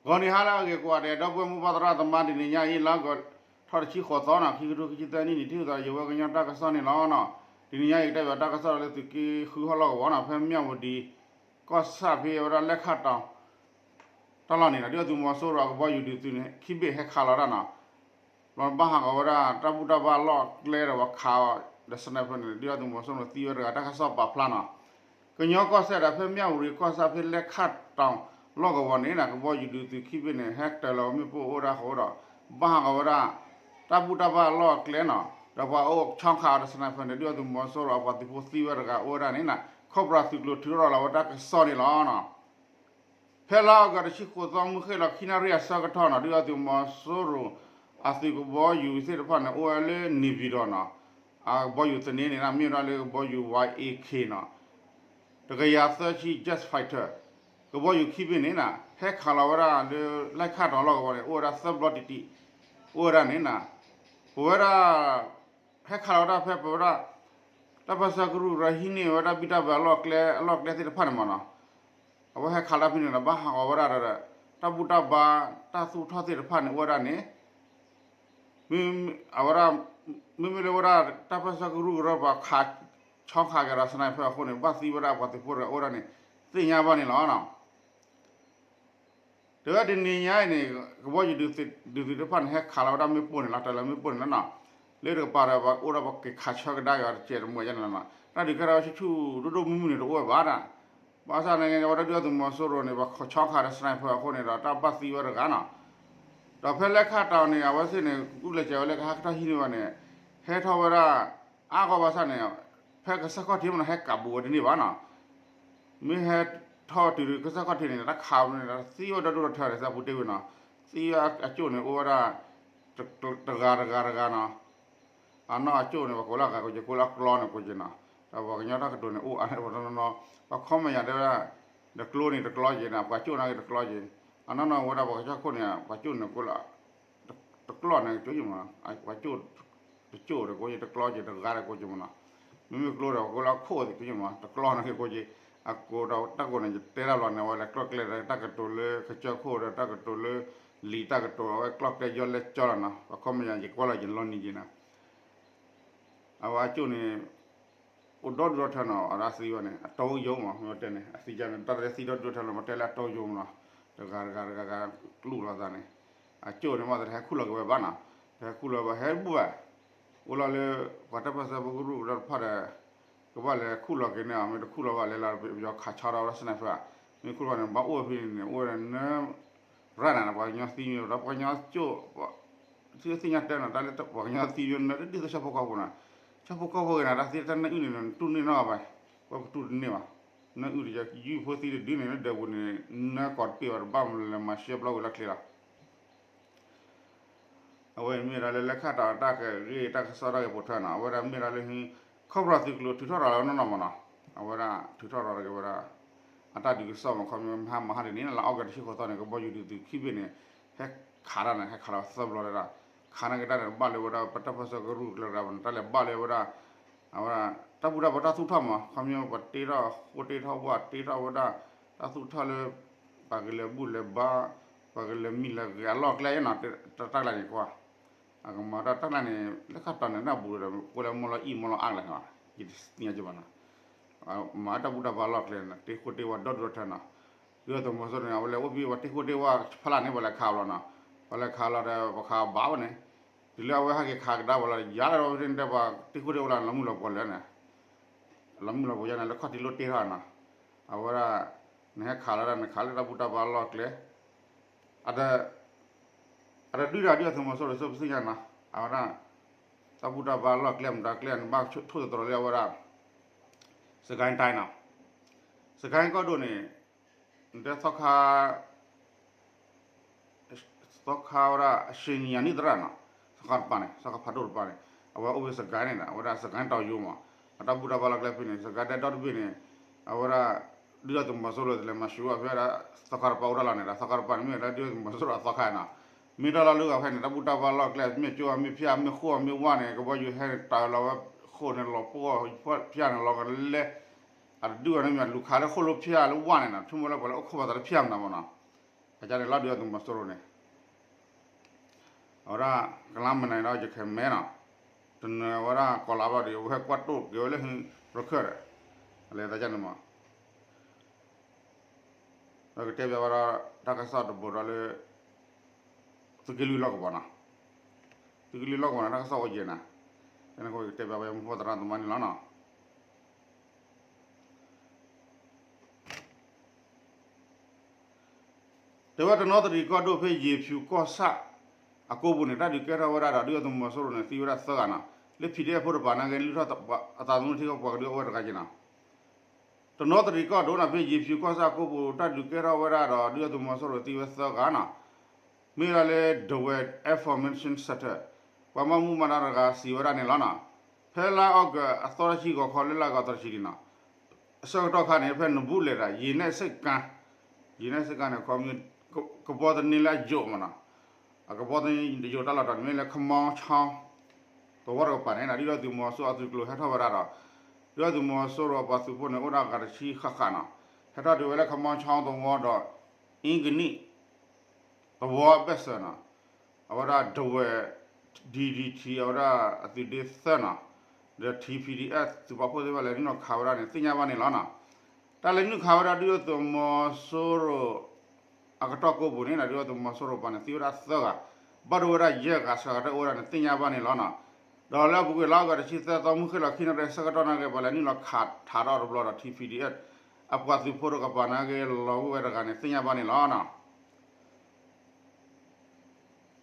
ဂီၤနံၤဟါလၢအဂ့ၤကိးဂၤဒဲး ဒီပုၢ်ဝဲၢ်မိၢ်ပၢ်သရၣ်သမါ တနံၤညါအံၤ လါကီးထီၣ်တဆံဃိးသီနီၤ ခံကထိခံဆံသၢနံၣ်န့ၣ် ထံၣ်သးယဝဲကညီတၢ်ကစီၣ်န့ၣ်လီၤနီၤ. တနံၤညါအံၤ ကတဲဘၣ်တၢ်ကစီၣ်လၢသုးက့ဃုဟီၣ်လီၢ်ကဝီၤနီၤ ဖဲမၠၣ်ဝတံၤ ကီၢ်ဆၣ်ဖဲဝဲဒၣ်လဲၣ်ခၣ်တီၤ တၢ်လီၢ်န့ၣ်နီၤ ဒုၣ်ဒါသုးမီၤစိရိၤအကဘီယူၤဒုးသုးန့ၣ် ခံဘ့ၣ်ဟဲခးလီၤဝဲဒၣ်နီၤ ဘၣ်ဟးဂီၤဝဲဒၣ် တၢ်ဘူၣ်တၢ်ဘါအလီၢ်အကျဲဒီးပှၤခးအီၤဒီး sniper န့ၣ် ဒုၣ်ဒါသုးမီၤစိရိၤသံဝဲတဂၤ တၢ်ကစီၣ်ပာ်ဖျါနီၤ. ကညီကီၢ်စဲၣ်ဒီး ဖဲမၠၣ်ဝတံၤကီၢ်ဆၣ်ဖဲလဲၣ်ခၣ်တီၤလီၢ်ကဝီၤန့ၣ်နီၤ ကဘီယူၤဒုးသုးခံဘ့ၣ်န့ၣ် ဟဲတၢၤလီၤမ့ၣ်ပိၢ်အိၣ်ဝဲဒၣ်အဃိဒီး ဘၣ်ဟးဂီၤဝဲဒၣ် တၢ်ဘူၣ်တၢ်ဘါအလီၢ်အကျဲနီၤ ဒီးပှၤအိၣ်ဆီခးအီၤဒီး sniper န့ၣ် ဒုၣ်ဒါသုးမီၤစိရိၤအပှၤသုးဖိသံဝဲတဂၤအိၣ်ဝဲဒၣ်န့ၣ်နီၤ Cobra သုးကျိၤထုးထီၣ်ရၤလီၤဝဲတၢ်ကစီၣ်န့ၣ်လီၤ. ဖဲလါအီကူးတဆံဃိးသီ မုၢ်ဃ့ၢ်လီၤခံနၣ်ရံၣ်အဆၢကတီၢ်နီၤ ဒုၣ်ဒါသုးမီၤစိရိၤ အသုးကဘီယူၤသ့ၣ်တဖၣ်န့ၣ် အိၣ်ဝဲလၢ နေပြည်တော် နီၤ အကဘီယူၤသန့န့ၣ် မ့ၢ်ဝဲဒၣ်လၢကဘီယူၤ ဝါ AK နီၤ တကယၤသၢဆံ jet fighter ကဘီယူၤခံဘ့ၣ်န့ၣ်နီၤ ဟဲခးလီၤဝဲဒၣ်လၢ လဲၣ်ခၣ်တီၤလီၢ်ကဝီၤန့ၣ် အိၣ်ဝဲဒၣ်သၢဘျီတံၢ်တံၢ် အိၣ်ဝဲဒၣ်န့ၣ်နီၤ ပဝဲဒၣ် ဟဲခးလီၤဝဲဒၣ်ဖဲပဝဲဒၣ် တၢ်ပၢဆှၢကရူၢ်ကရၢဟံးန့ၢ်ဝဲဒၣ်ဘံၣ်တၢ်ဘၢအလီၢ်ကျဲ အလီၢ်ကျဲသ့ၣ်တဖၣ်န့ၣ်မးနီၤ အဝဲဟဲခးလီၤဖဲန့ၣ်ဒီး ဘၣ်ဟးဂီၤဝဲဒၣ်ဒီး တၢ်ဘူၣ်တၢ်ဘါ တၢ်သူၣ်ထီၣ်သ့ၣ်တဖၣ်န့ၣ် အိၣ်ဝဲဒၣ်န့ၣ် မ့မ့ၢ်လၢဝဲဒၣ် တၢ်ပၢဆှၢကရူၢ်ကရၢပှၤခး ဆီခးက့ၤဒီး sniper အဃိန့ၣ် ဘၣ်သံဝဲဒၣ်ပှၤသုးဖိတဂၤအိၣ်ဝဲဒၣ်န့ၣ် သ့ၣ်ညါဘၣ်န့ၣ်လီၤ. တဲဝဲတနံၤညါအံၤန့ၣ် ကဘီယူၤဒုးသုးတဖၣ်န့ၣ် ဟဲခးလီၤဝဲဒၣ်မ့ၣ်ပိၢ်န့ၣ်လီၤ တၢ်လၢမ့ၣ်ပိၢ်န့ၣ်လီၤနီၤ လၢတကပၤဒီး ပှၤအိၣ်ဒီးပှၤက့ၤခးဆၢကဒါက့ၤအီၤတစဲးတမှဲၤယါန့ၣ်လီၤနီၤ တၢ်ဒုးကဲထီၣ်ဝဲဆူၣ်ဆူၣ်ဒိၣ်ဒိၣ်မုၢ်မုၢ်န့ၣ် တအိၣ်ဝဲဘၣ်ဒၣ် ဘၣ်ဆၣ်န့ၣ် ဝဲဒၣ်ဒုၣ်ဒါသုးမီၤစိရိၤန့ၣ် ပှၤဆီခးဒီး sniper အဃိန့ၣ်ဒီး တၢ်ဘၣ်သံဝဲတဂၤနီၤ ဒီးဖဲလဲၣ်ခၣ်တီၤန့ၣ် အဝဲသ့ၣ်န့ၣ် ကူၣ်လဲၤစဲးဝဲလၢကဟဲကထီၣ်ဟံးန့ၢ်ဝဲန့ၣ် ဟဲထီၣ်ဝဲဒၣ် အါဂီၢ်ဘၣ်ဆၣ်န့ၣ် ဖဲကစၢၢ်ခီၣ်ထံးမ့ၢ်နီၤ ဟဲကးဘူးဝဲတန့ၢ်ဘၣ်နီၤ မ့ၢ်ဟဲထီၣ်တုၤကစၢၢ်ခီၣ်ထံးန့ၣ် တၢ်ခးဝဲန့ၣ် သံဝဲဒီဒိၣ်ဒီထၢန့ၣ် သးပူၤတ့ၢ်ဝဲနီၤ သံဝဲအကၠိၣ်န့ၣ် အိၣ်ဝဲဒၣ် တဂၤတဂၤတဂၤနီၤ အနီၢ်အကၠိၣ်န့ၣ် ပှၤကိးလၢအဂၤကိးက့ၤ ကိးလၢအကျီန့ၣ်ကိးက့ၤနီၤ ဒီးပှၤကညီတၢ်ကတိၤန့ၣ် အိၣ်အါန့ၣ်ပနီၤနီၤ ပှၤခီမ့ၢ်ယၤတဲဝဲဒၣ် တကျိန့ၣ်တကျီက့ၤနီၤ ပှၤကၠိၣ်န့ၣ်က့ၤတကျီက့ၤ အနီၢ်နီၢ်ဝဲဒၣ်ပှၤကစၢၢ်ခိၣ်န့ၣ် ပှၤကၠိၣ်န့ၣ်ကိးလၢ တကျီန့ၣ်ကၠိၣ်ယံၤမး ပှၤကၠိၣ် တကၠိၣ်ဒီးကိးက့ၤ တကျီက့ၤ တဂၤဒီးကိးက့ၤမးနီၤ မ့မ့ၢ်ကျိဒီး ပှၤကိးလၢအခိၣ်သ့ၣ်ကၠိၣ်ယံၤမး တကျီန့ၣ်က့ၤကိးက့ၤ အကိးဒီးတၢ်ကိးန့ၣ် ယတဲတၢ်ဘျီန့ၣ် အဝဲလဲၤကျီၢ်ကျဲဒီးတၢ်ကတိၤလၢ ကစၢၢ်ခိၣ်ဒီးတၢ်ကတိၤလၢ လံာ်တၢ်ကတိၤ အဝဲကျီၢ်ကျဲယီၤလဲကၠီလီၤနီၤ ပှၤခီမ့ၢ်ယၤ ယကွၢ်လီၤယလီၤနံၤက့ၤနီၤ အဝဲအကၠိၣ်န့ၣ် အိၣ်ဒီဒူၣ်ဒီထၢနီၤ အဒၣ်သံဝဲန့ၣ် အတီယိာ်မး မ့ၢ်တဲန့ၣ် အသံယါန့ၣ် တၢ်တသံဒီဒူၣ်ဒီထၢလီၤ မ့ၢ်တဲလၢအတီယိာ်မးနီၤ တဂၤတဂၤတဂၤဂၤ ကျူၣ်လီၤသးန့ၣ် အကၠိၣ်န့ၣ် မ့ၢ်တဟဲခူၣ်လီၤက့ၤဝဲဘၣ်နီၤ တဟဲခူၣ်လီၤဘၣ် ဟဲဘူၣ်ဘၣ် အိၣ်လီၤလၢ ပှၤတၢ်ပၢဆှၢဖိကရူၢ်ကရၢတဖၣ်ဒီး ကဘၣ်လဲၤခူၣ်လီၤက့ၤန့ၣ် မ့ၢ်တခူၣ်လီၤဘၣ်လဲၤလီၤ ပယီၤခးဆီထီၣ်ဝဲဒၣ် sniper မ့ၢ်ခူၣ်လီၤန့ၣ် ဘၣ်အိၣ်ဖဲန့ၣ် အိၣ်ဝဲဒၣ်န ရၢၣ်န့ၣ် ပှၤကညီသံမ့ၢ်ဒီး ပှၤကညီကၠိၣ် သုသ့ၣ်ညါတဲနီၤ တၢ်လၢပှၤကညီသံမ့ၢ်နဒ်သိးဆၣ်ဖိကီၢ်ဖိနီၤ ဆၣ်ဖိကီၢ်ဖိဂ့ၤနီၤ တၢ်သံတၢ်နၢအုၣ်န့ၣ် နတူၢ်န့ၢ်နီၤဘၣ် ပှၤကတူၢ်တန့ၢ်ဘၣ် နၢအုၣ်တယၤ ယုၢ်ဖိသံတဒုန့ၣ် နဒၢးပူၤန့ၣ် နၢကီးတပ့ၢ်ဘၣ် တဘၣ်မနုၤလဲၤမၤရှဲပျီဝံၤလၢချ့လီၤ အဝဲမ့ၢ်ဒၣ်လၢလဲၤခၣ်တီၤ တၢ်ကရၢတၢ်ကစီၣ်တၢ်ဂ့ၢ်ပိာ်ထွဲနီၤ အဝဲဒၣ်မ့ၢ်ဒၣ်လၢ ခီဖျိသုးကျိၤထုးထီၣ်ရၤလီၤနီၢ်နီၢ်မးနီၤ အဝဲဒၣ်ထုးထီၣ်ရၤလီၤက့ၤဝဲဒၣ် အတၢ်ဒုးကစီၣ်မး ခီမ့ၢ်ဟါမဟါတနံၤန့ၣ် လါအီကူးတဆံဃိးသီန့ၣ် ကဘီယူၤဒုးသုးခံဘ့ၣ်န့ၣ် ဟဲခးတၢ်န့ၣ် ဟဲခးလီၤသၢဘျီတဒၣ် ခးန့ၢ်က့ၤတၢ်န့ၣ် ဘၣ်လၢဝဲဒၣ် ပတၢ်ပၢဆှၢကရူၢ်ကရၢတဂၤဘၣ်န့ၣ် တၢ်လဲၤဘၣ်လၢဝဲဒၣ် အဝဲဒၣ် တၢ်ဘူၣ်တၢ်ဘါတၢ်သူၣ်ထီၣ်မး ခီမ့ၢ်ပှၤတ့ထီၣ်ဃိတ့ထီၣ်ဝဲ တ့ထီၣ်ဝဲဒၣ် တၢ်သူၣ်ထီၣ်လၢ ပှၤကလဲၤဘူၣ်လဲၤဘါ ပှၤကလဲၤမံလဲၤဂဲၤအလီၢ်ကျဲနီၤ တၢ်ကျါန့ၣ်ကွၢ် အကမၤတၢ်တၢ်ကျါန့ၣ် လဲၤခၣ်တီၤန့ၣ် နၢ်ဘူးဒီး ကွဲလၢမီၢ်လီၤအံၣ်မီၢ်လီၤအါလဲၣ်နီၤ ယတသ့ၣ်ညါက့ဘၣ်နီၤ မၤတၢ်ဘူၣ်တၢ်ဘါလီၢ်ကျဲန့ၣ် တ့ဃိတ့ဝါဒီဒူၣ်ဒီထၢနီၤ ဒုၣ်ဒါသုးမီၤစိရိၤန့ၣ် အဝဲလဲၤအိၣ်ဖဲပှၤတ့ဃိတ့ဝါဖီလာ်န့ၣ် ပှၤလဲၤခးလီၤနီၤ ပှၤလဲၤခးလီၤဒီး ပှၤခးဘၣ်ဝဲန့ၣ် တုၤလၢအဝဲဟဲက့ၤခးကဒါပှၤလီၤ ယၤလၢဝဲဖဲန့ၣ်တဲပှၤတ့ဃိတ့ဝါလီၤ လီၤမုၢ်လီၤပှီၤလၢာ်န့ၣ် လီၤမုၢ်လီၤပှီၤယါန့ၣ် လၢခီၣ်ထံးလိၣ်တ့ထီၣ်နီၤ အဝဲဒၣ် နဟဲခးလီၤဒၣ် နခးလၢတၢ်ဘူၣ်တၢ်ဘါလီၢ်ကျဲ အတ အတဒုၣ်တၢ်ဒုၣ်ဒါသုးမီၤစိရိၤ စိပစံၣ်ညါနီၤ အဝဲဒၣ် တၢ်ဘူၣ်တၢ်ဘါလီၢ်ကျဲမတၤကျဲ နဘၣ်ထိၣ်သတြီၤလၢအဝဲဒၣ် စကဲတၢ်နီၤ စကဲကီၢ်ဒိၣ်န့ၣ် နတဲသီခါ သီခါဝဲဒၣ် အရှ့နံၤအနံၣ်သရၣ်နီၤ သီခါတပၤန့ၣ် သီခါဖးဒိၣ်တပၤန့ၣ် အဝဲအိၣ်ဝဲစကဲန့ၣ် အဝဲဒၣ်စကဲတီၤယိာ်မး အတၢ်ဘူၣ်တၢ်ဘါလီၢ်ကျဲဖဲန့ၣ် စကဲတဲဒီတဘ့ၣ်န့ၣ် အဝဲဒၣ် ဒုၣ်ဒါသုးမီၤစိရိၤတလဲၤမၤစၢၤဝဲဖဲဒၣ် သီခါတပၤအိၣ်တၢ်လီၢ်န့ၣ်ဒီး သီခါတပၤန့ၣ် မ့ၢ်ဝဲဒၣ်ဒုၣ်ဒါသုးမီၤစိရိၤအသီခါနီၤ မ့ၢ်တၢ်လီၢ်လၢဂၤဖဲန့ၣ် တၢ်ဘူၣ်တၢ်ဘါလီၢ်ကျဲ မ့ၢ်ကၠိမ့ၢ်ဖၠၣ် မ့ၢ်ဃိၣ်မ့ၢ်ဝၣ်န့ၣ် ကဘီယူၤဟဲန့ၣ် တၢ်လီၤဝဲဃိၣ်န့ၣ် လီၤပှီၢ်ဖၠၣ်န့ၣ် လီၤကလဲ အတဒုၣ်ဝဲန့ၣ်မ့ၢ် လူၤခးလၢဃိၣ်လၢဖၠၣ်လၢဝၣ်န့ၣ်နီၤ ဆိကမိၣ်လၢပှၤလၢအိၣ်ခိးပသးလၢဖၠၣ်မနုၤမးနီၤ အန့ၣ်လီၤ ဒုၣ်ဒါသုးမီၤစိရိၤန့ၣ် အဝဲဒၣ် ကလါမနၤဒီး ယခဲမဲနီၤ, တနၢၤဝဲဒၣ်ကီၤလၤဘျီဒီး အဝဲဟဲကွၢ်တိၢ်က့ၤဝဲလၢ ရခၢၣ်ဒီး အလဲၤသးန့ၣ်မး, ဒီးကတဲဘၣ်ဝဲဒၣ် တၢ်ကစီၣ်တဘိဒီးလၢ သုးက့လွံၢ်လီၢ်ကဝီၤနီၤ, သုးက့လွံၢ်လီၢ်ကဝီၤန့ၣ် တၢ်ကစီၣ်အိၣ်ယဲၢ်နီၤ, ကတဲဘၣ်ဝဲမူခိၣ်သရၣ်သမါန့ၣ်လီၤနီၤ. တဲဝဲတနီသရံၣ်ကီၢ်ဒိၣ်ဖဲယ့ၤဖၠူၤကီၢ်ဆၣ် အကိပူၤန့ၣ် တၢ်ဒုးကဲထီၣ်ဝဲဒၣ်ဒီး ဒုၣ်ဒါသုးမီၤစိရိၤန့ၣ် သံဝဲဒၣ်သၢဂၤနီၤ, လၢ PDF ဖိတကပၤနာ်က့ လုၢ်ထီၣ်အသးသမူထံကီၢ်ပှၤကဒုးအိၣ်ဝဲတဂၤက့နီၤ. တနီသရံၣ်ကီၢ်ဒိၣ်နီၤ ဖဲယ့ၤဖၠူၤကီၢ်ဆၣ်အကိပူၤ တၢ်ဒုးကဲထီၣ်ဝဲဒၣ်ဒီး ဒုၣ်ဒါသုးမီၤစိရိၤသံဝဲသၢဂၤနီၤ, မ့ၢ်ဝဲဒၣ်လၢ ဒဝဲၢ် Air Force Mission Center ပှၤမၤမူမၤဒါတဂၤစံးဝဲဒၣ်န့ၣ်လီၤနီၤ. ဖဲလါအီကူးအသီတဆံဂီၤခီလၢလၢအဂီၢ်သီတဆံန့ၣ်နီၤ, အဆၢကတီၢ်ခါန့ၣ် ဖဲနဘူးလဲၣ်ဒၣ် ယံာ်နဲၣ်စ့ၣ်ကါ, ယံာ်နဲၣ်စ့ၣ်ကါန့ၣ် ကဘီသန့လၢအယိာ်မးနီၤ, အကဘီသန့ယိာ်တၢ်လီၢ်တတီၤန့ၣ် မ့ၢ်လၢ ခမီချီ သဝီတကပၤန့ၣ် ဒုၣ်ဒါသုးမီၤစိရိၤအသုးကျိၤဟဲထီၣ်ဝဲဒၣ်ဒီး ဒုၣ်ဒါသုးမီၤစိရိၤအပှၤသုးဖိန့ၣ် အိၣ်ဒၣ်အဂၤတဆံဃၣ်ဃၣ်နီၤ, ဟဲထီၣ်ဒုးဝဲလၢ ခမီချီ သဝီဒီး အ့ကနံၣ် သဝီအဘၢၣ်စၢၤနီၤ, အဝဲဒၣ်ဒဝဲၢ် DDT အဝဲဒၣ်အသုးဒ့သၢနီၤ, ဒီး T PDF သုးပာ်ဖှိၣ်သ့ၣ်တဖၣ်လဲၤနုာ်လီၤခးဝဲဒၣ်န့ၣ် သ့ၣ်ညါဘၣ်န့ၣ်လီၤနီၤ. တၢ်လဲၤနုာ်ခးဝဲဒၣ်ဒုၣ်ဒါသုးမီၤစိရိၤ အကတီၢ်ကိပူၤန့ၣ် ဒုၣ်ဒါသုးမီၤစိရိၤပှၤန့ၣ် သံဝဲဒၣ်သၢဂၤ, ဘၣ်ဒိဝဲဒၣ်ယဲၢ်ဂၤ စှၤဂၤတအိၣ်ဝဲဒၣ်န့ၣ် သ့ၣ်ညါဘၣ်န့ၣ်လီၤနီၤ. ဒီးလၢအပူၤကွံာ်လါအီကူးတဆံသၢသီ မုၢ်ဃ့ၢ်လီၤခံနၣ်ရံၣ်ဆၢကတီၢ်နာ်က့ ပှၤလဲၤနုာ်လီၤခးထးထီၣ်တဘျီဒီး T PDF အပှၤသုးဖိတကပၤနာ်က့ လီၤဂာ်ဝဲတဂၤန့ၣ် သ့ၣ်ညါဘၣ်န့ၣ်လီၤနီၤ.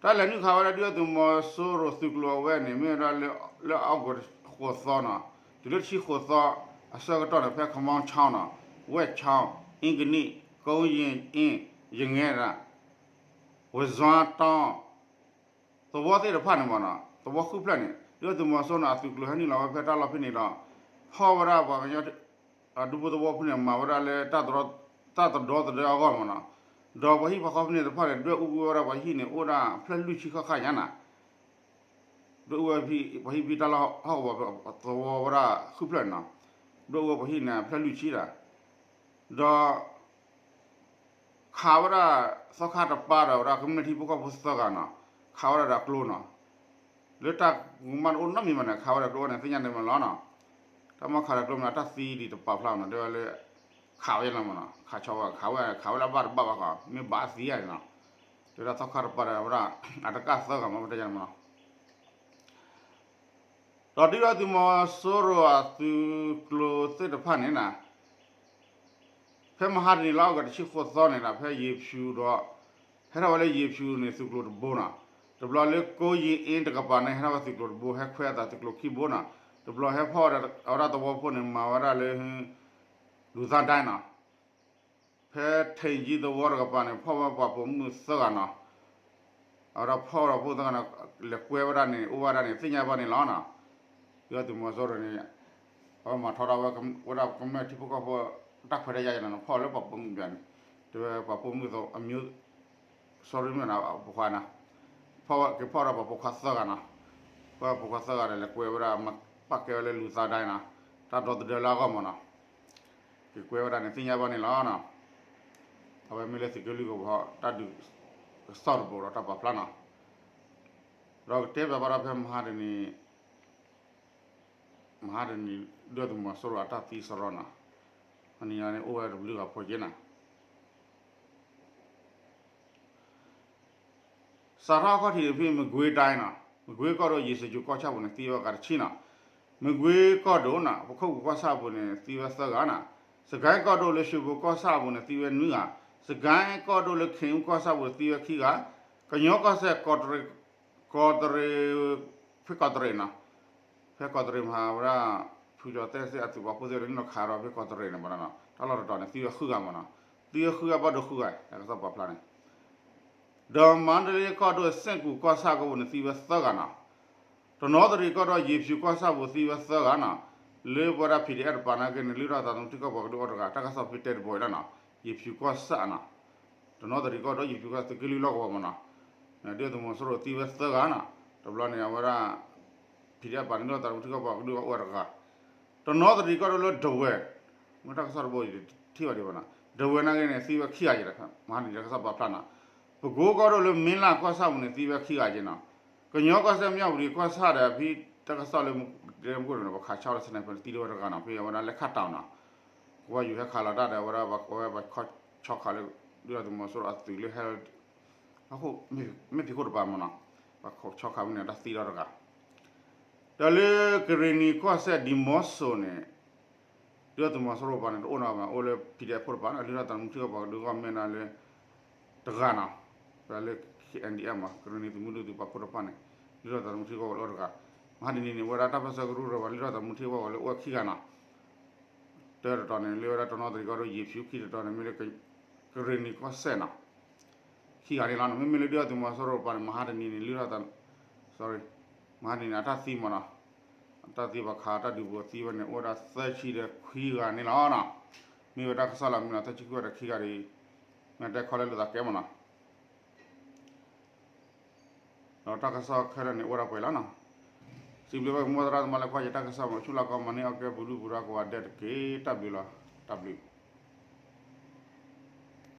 တၢ်လဲၤနုာ်ခးဝဲဒၣ်ဒုၣ်ဒါသုးမီၤစိရိၤသုးကျိၤအဝဲန့ၣ် မ့ၢ်ဝဲဒၣ်လၢ လၢအီကူးဃိးသီနီၤ, တုၤလၢတဆံဃိးသီအဆၢကတီၢ်န့ၣ် ဖဲ ခမီချီနီၤ, ဝဲၢ်ချီ, အ့ကနံၣ်, ကိယ့အ့, ယငဲဒၣ်, ဝဲၢ်စွါတီ သဝီသ့ၣ်တဖၣ်န့ၣ်မးနီၤ, သဝီဃုဖျၢၣ်န့ၣ် ဒုၣ်ဒါသုးမီၤစိရိၤန့ၣ် အသုးကျိၤဟဲနုာ်လီၤဝဲဖဲတၢ်လီၢ်ဖဲန့ၣ်ဒီး ဖီၣ်ဝဲဒၣ်ပှၤကညီ ဒူဖိသဝီဖိန့ၣ် မၤဝဲဒၣ်လၢ တၢ်သဒီသဒၢအဂီၢ်မးနီၤ, ဒီးပှၤဟံၣ်ဖိဃီဖိန့ၣ်တဖၣ်န့ၣ် ဒွဲၣ်အူကွံာ်ဝဲဒၣ်ပှၤဟံၣ်န့ၣ် အိၣ်ဒၣ်ဖျၢၣ်လွံၢ်ဆံဃၣ်ဃၣ်ညါနီၤ, ဒွဲၣ်အူဝဲပှၤဟံၣ်ဖဲတၢ်လီၢ်ဟီၣ်ကဝီၤသဝီဝဲဒၣ်ဃုဖျၢၣ်န့ၣ်နီၤ, ဒွဲၣ်အူဝဲပှၤဟံၣ်န့ၣ် ဖျၢၣ်လွံၢ်ဆံဒီး ဒီး ခးဝဲဒၣ် သီခါတပၤဒီးဝဲဒၣ် ကမျၢၢ်ထံဖိကီၢ်ဖိသၢဂၤနီၤ, ခးဝဲဒၣ်ဒီးကျိနီၤ, လၢတၢ်ကမၣ်တအိၣ်နီတမံၤဘၣ်န့ၣ် ခးဝဲဒၣ်ကျိန့ၣ် သ့ၣ်ညါန့ၣ်မးလီၤနီၤ, တၢ်မ့ၢ်ခးဒီးကျိမ့ၢ် တၢ်သံဒံးတပာ်ဖျါနီၤ, တဲဝဲလၢ ခးဝဲလီၤမးနီၤ, ခးဆီဝဲ ခးဝဲ ခးဝဲလၢဘၣ်တဘၣ်ဘၣ်ဃီ မ့ၢ်ဘၣ်အသံဧါနီၤ, တဲဝဲဒၣ်သီခါတပၤဒီးဝဲဒၣ် အတကၣ်သၢဂၤမး ပတဲယါန့ၣ်မးနီၤ ဒီးဒုၣ်ဒါသုးမီၤစိရိၤအသုးကျိၤသ့ၣ်တဖၣ်န့ၣ်နီၤ, ဖဲမဟါတနံၤလါအီကူးတဆံဃိးသီန့ၣ်ဒီး ဖဲယ့ၤဖၠူၤဒီး ဟဲထီၣ်ဝဲလၢယ့ၤဖၠူၤန့ၣ် သုးကျိၤတဘိနီၤ, တဘျီလၢကိယ့အ့တကပၤန့ၣ် ဟဲထီၣ်ဝဲသုးကျိၤတဘိ ဟဲခွဲအသးသုးကျိၤခံဘိနီၤ, တဘျီဟဲဖီၣ်ဝဲဒၣ်တဝီဖိန့ၣ် မၤဝဲဒၣ်လၢ လူသားဒိုင်းနီၤ, ဖဲထံကံသဝီတကပၤန့ၣ် ဖီၣ်ဝဲပှၤပိာ်မုၣ်သၢဂၤနီၤ, အဝဲဒၣ်ဖီၣ်ဝဲဒၣ်ပိာ်မုၣ်သၢဂၤန့ၣ် လဲၤကွဲဝဲဒၣ်န့ၣ် အိၣ်ဝဲဒၣ်န့ၣ် သ့ၣ်ညါဘၣ်န့ၣ်လီၤနီၤ, ဒုၣ်ဒါသုးမီၤစိရိၤန့ၣ် အဝဲမၤထီဒါဝဲဒၣ်ကမျၢၢ်ထံဖိကီၢ်ဖိ တၢ်ခွဲးတၢ်ယာ်ယါန့ၣ်နီၤ, ဖီၣ်လၢပှၤပိာ်မုၣ်ဘၣ်န့ၣ်, တဲဝဲပှၤပိာ်မုၣ်အ sorry မ့ၢ်နီၤ ပိာ်ခွါနီၤ, ဖီၣ်ဝဲက့ၤဖီၣ်ဝဲဒၣ်ပှၤပိာ်ခွါသၢဂၤနီၤ, ဖီၣ်ပိာ်ခွါသၢဂၤဒီး လဲၤကွဲဝဲဒၣ် ပာ်ကဲဝဲလၢလူသားဒိုင်းနီၤ, တၢ်ဒီသဒၢလၢအဂီၢ်မးနီၤ, က့ၤကွဲဝဲဒၣ်န့ၣ် သ့ၣ်ညါဘၣ်န့ၣ်လီၤနီၤ, အဝဲမ့ၢ်လၢသုးက့လွံၢ်ကဝီၤ တၢ်ဒုးကစီၣ်တဘိဒီးတၢ်ပာ်ဖျါနီၤ, ဒီးကတဲဘၣ်ဝဲဒၣ်ဖဲမဟါတနံၤ မဟါတနံၤ ဒုၣ်ဒါသုးမီၤစိရိၤအတၢ်သံစရီနီၤ, မနံၤညါန့ၣ် အိၣ်ဝဲတဘျုးဂၤဖိက့နီၤ, စးထီၣ်အခီၣ်ထံးဖဲ မကွ့းတိုင်းနီၤ, မကွ့းကီၢ်ဒိၣ် ယ့ၤစကၠိၤကီၢ်ဆၣ်ပူၤန့ၣ် သံဝဲဂၤတဆံနီၤ, မကွ့းကီၢ်ဒိၣ်နီၤ ပခိၣ်ပူၤကီၢ်ဆၣ်ပူၤန့ၣ် သံဝဲသၢဂၤနီၤ, စကဲကီၢ်ဒိၣ်လၢရွှေဘိုကီၢ်ဆၣ်ပူၤန့ၣ် သံဝဲနွံဂၤ, စကဲကီၢ်ဒိၣ်လၢခ့ၣ်အူကီၢ်ဆၣ်ပူၤသံဝဲခံဂၤ, ကညီကီၢ်စဲၣ် ကီးတရံး ကီးတရံး ဖဲကီးတရံးနီၤ, ဖဲကီးတရံးမဟါဝဲဒၣ် ဖုကၠီၤသဲစ့ၣ်အသုးပာ်ဖှိၣ်သ့ၣ်တဖၣ်နုာ်လီၤခးဒီးဖဲကီးတရံးန့ၣ်မးနီၤ, တၢ်လီၢ်တတီၤန့ၣ် သံဝဲဃုဂၤမးနီၤ, သံဝဲဃုဂၤဘၣ်ဒိဃုဂၤ တၢ်ကစီၣ်ပာ်ဖျါန့ၣ်, ဒီးမါတလ့ကီၢ်ဒိၣ် စဲၣ်ကူၤကီၢ်ဆၣ်ကီၢ်ပူၤန့ၣ် သံဝဲသၢဂၤနီၤ, တနီသရံၣ်ကီၢ်ဒိၣ် ယ့ၤဖၠူၤကီၢ်ဆၣ်ပူၤသံဝဲသၢဂၤနီၤ, လၢပဝဲဒၣ် PDF တပၤနာ်က့န့ၣ် လုၢ်ထီၣ်သးသမူထံကီၢ်ပှၤကဒုးအိၣ်တဂၤ တၢ်ကစီၣ်ဖဲတဲတဘိအံၤလီၤနီၤ, ယ့ၤဖၠူၤကီၢ်ဆၣ်နီၤ, တနီသရံၣ်ကီၢ်ဒိၣ် ယ့ၤဖၠူၤကီၢ်ဆၣ် သုးက့လွံၢ်လီၢ်ကဝီၤမးနီၤ, ဒုၣ်ဒါသုးမီၤစိရိၤသံဝဲသၢဂၤနီၤ, တဘျီန့ၣ် အဝဲဒၣ် PDF ပၤန့ၣ် လုၢ်ထီၣ်သးသမူထံကီၢ်ပှၤကဒုးအိၣ်တဂၤ, တနီသရံၣ်ကီၢ်ဒိၣ်လၢဒဝဲၢ်, မ့ၢ်တၢ်ကစီၣ်တဘိအံၤ ထံၣ်ဘၣ်ဒံးဘၣ်နီၤ, ဒဝဲၢ်နာ်က့န့ၣ် သံဝဲခံဂၤယဲၢ်, မဟါန့ၣ် တၢ်ကစီၣ်ပာ်ဖျါနီၤ, ပကိကီၢ်ဒိၣ်လၢမ့လၢ်ကီၢ်ဆၣ်ပူၤန့ၣ် သံဝဲခံဂၤက့နီၤ, ကညီကီၢ်စဲၣ် မၠၣ်ဝတံၤကီၢ်ဆၣ်ဒီး ဖဲတၢ်ကစီၣ်လၢ တဲမကိၣ်န့ၣ် ပခးဆါလၢ sniper သံတဝဲတဂၤနီၤ, ဖဲအဝဲဒၣ်လဲၤခးတၢ်နီၤ, ကဝီၤယူၤဟဲခးလီၤတၢ်ဒီး အဝဲဒၣ်ပဝဲပဆီခးလၢ ဒုၣ်ဒါသုးမီၤစိရိၤအသုးလၢဟဲ အဃိ မ့ၢ်သံခိၣ်တပၤမနီၤ, ပဆီခးဝဲန့ၣ် တၢ်သံဒီးတဂၤ, ဒီးလၢကရ့ၣ်နံၤကီၢ်စဲၣ် ဒံမီစိၤန့ၣ် ဒုၣ်ဒါသုးမီၤစိရိၤပၤန့ၣ် တအိၣ်နီၤဘၣ်, အိၣ်လၢ PDF ဖိတပၤနီၤ, လၢဒုၣ်ဒါသုးမုၢ်ထံကီၢ်ပၤ ဒုးဂီၢ်မ့ၢ်နီၤလၢ တဂၤနီၤ, ဝဲဒၣ်လၢ KNDF မး ကရ့ၣ်နံၤသုးမုၢ်ဒိၣ်သုးပာ်ဖှိၣ်တဖၣ်န့ၣ် လၢဒုၣ်ဒါသုးမုၢ်ထံကီၢ်ပၤလၢအိၣ်တဂၤ, မဟါတနံၤန့ၣ် ဝဲဒၣ်တၢ်ပၢၢ်ဆၢကရူၢ်ရၢၤပှၤလၢဒုၣ်ဒါသုးမုၢ်ထံကီၢ်ပၤလၢအိၣ်ခံဂၤနီၤ, တၢတတီၤန့ၣ် လၢဝဲဒၣ်တနီသရံၣ်ကီၢ်ဒိၣ် ယံၤဖၠူ ခံတတီၤန့ၣ် မ့ၢ်လၢ ကရ့ၣ်နံၤကီၢ်စဲၣ်နီၤ, ခံဂၤန့ၣ်လီၤ, မ့မ့ၢ်လၢဒုၣ်ဒါသုးမီၤစိရိၤပၤန့ၣ် မဟါတနံၤန့ၣ် လၢဒုၣ်ဒါ sorry မဟါတနံၤန့ၣ် အတၢ်သံမနီၤ, အတၢ်သံပှၤခးတၢ်ဒုးပူၤသံဝဲန့ၣ် အိၣ်ဝဲဒၣ်သၢဆံဒီးခွံဂၤန့ၣ်လီၤနီၤ, မ့ၢ်ဝဲတၢ်ကစီၣ်လီၤမ့ၢ်နီၤ, သၢဆံခွံဂၤဒီးခံဂၤဒီး မ့ၢ်တဲခီလၢလိာ်သးကဲမနီၤ ဒီးတၢ်ကစီၣ်ခဲလၢာ်န့ၣ် အိၣ်ဒၣ်ပှဲၤလီၤနီၤ, စံးဘျုးဘၣ်က့ၤမိၢ်သရၣ်သမါလၢကွၢ်ယတၢ်ကစီၣ်မး, ဆူလၢကီၢ်မၤန့ၢ်အီၣ်ကဲပူၤဒုၣ်ပူၤဒါကိးဂၤဒဲးတက့ၢ်, တၢ်ဘျုးလီၤ, တၢ်ဘျုး